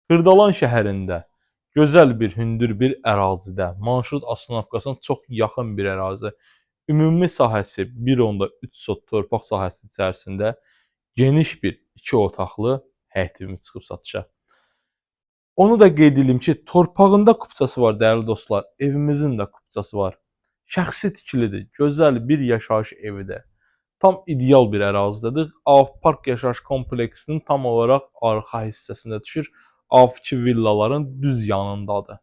Xırdalan şəhərində gözəl bir hündür bir ərazidə, marşrut ostanovkasına çox yaxın bir ərazi. Ümumi sahəsi 1,3 sot torpaq sahəsi içərisində geniş bir 2 otaqlı həyət evimiz çıxıb satışa. Onu da qeyd edim ki, torpağında kupçası var dəyərli dostlar, evimizin də kupçası var. Şəxsi tikilidir, gözəl bir yaşayış evidir. Tam ideal bir ərazidədir. Av Park yaşayış kompleksinin tam olaraq arxa hissəsində düşür. Av2 villaların düz yanındadır.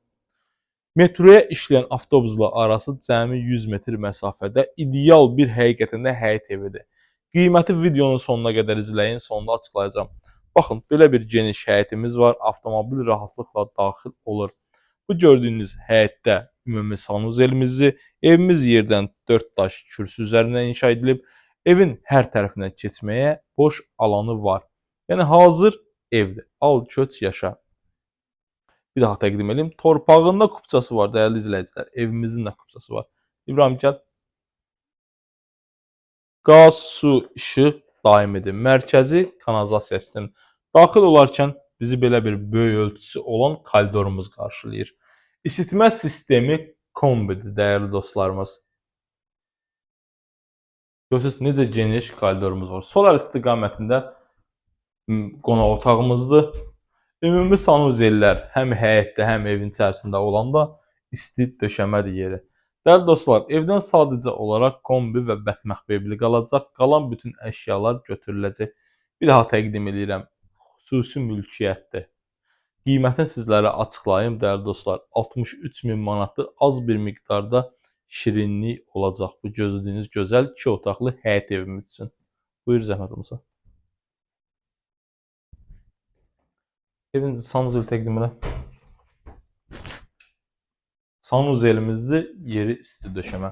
Metroya işləyən avtobusla arası cəmi 100 metr məsafədə ideal bir həqiqətən də həyət evidir. Qiyməti videonun sonuna qədər izləyin, sonunda açıqlayacağam. Baxın, belə bir geniş həyətimiz var, avtomobil rahatlıqla daxil olur. Bu gördüyünüz həyətdə ümumi sanuzelimizi, evimiz yerdən 4 daş kürsü üzərindən inşa edilib. Evin hər tərəfinə keçməyə boş alanı var. Yəni hazır evdir. Al, köç, yaşa. Bir daha təqdim edeyim. Torpağında kupçası var dəyərli izləyicilər. Evimizin də kupçası var. İbrahim gəl. Qaz, su, işıq daimidir. Mərkəzi kanalizasiya sistemi. Daxil olarkən bizi belə bir böyük ölçüsü olan koridorumuz qarşılayır. İsitmə sistemi kombidir dəyərli dostlarımız. Görürsünüz necə geniş koridorumuz var. Sol əl istiqamətində qonaq otağımızdır. Ümumi sanuzellər həm həyətdə, həm evin içərisində olanda isti döşəmədir yeri. Dəyərli dostlar, evdən sadəcə olaraq kombi və bətməx mebeli qalacaq. Qalan bütün əşyalar götürüləcək. Bir daha təqdim edirəm. Xüsusi mülkiyyətdir. Qiymətini sizlərə açıqlayım dəyərli dostlar. 63 min manatdır. Az bir miqdarda şirinlik olacaq bu gözlədiyiniz gözəl 2 otaqlı həyət evimiz üçün. Buyur zəhmət olmasa. Evin sanuzel təqdim elə. Sanuzelimizi yeri isti döşəmə.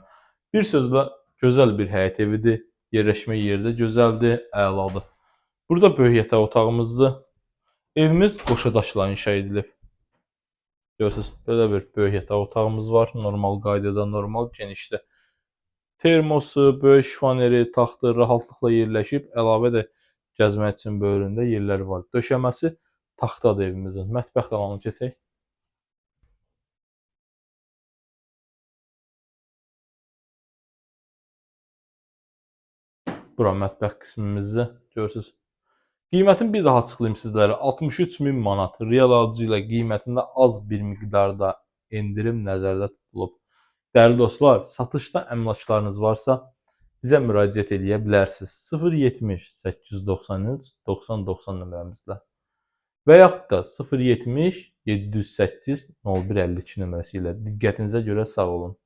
Bir sözlə gözəl bir həyət evidir. Yerləşmə yeri də gözəldir, əladır. Burada böyük yataq otağımızdır. Evimiz qoşa daşla inşa edilib. Görürsünüz, belə bir böyük yataq otağımız var. Normal qaydada, normal genişdə. Termosu, böyük şifoneri, taxtı rahatlıqla yerləşib. Əlavə də gəzmək üçün böyründə yerləri var. Döşəməsi taxtadır evimizin. Mətbəx alanı keçək. Bura mətbəx qismimizdə görürsünüz. Qiymətini bir daha açıqlayım sizlərə. 63 min manat real alıcı ilə qiymətində az bir miqdarda endirim nəzərdə tutulub. Dəyərli dostlar, satışda əmlaklarınız varsa bizə müraciət eləyə bilərsiniz. 070 893 90 90 nömrəmizlə və yaxud da 070 708 01 52 nömrəsi ilə. Diqqətinizə görə sağ olun.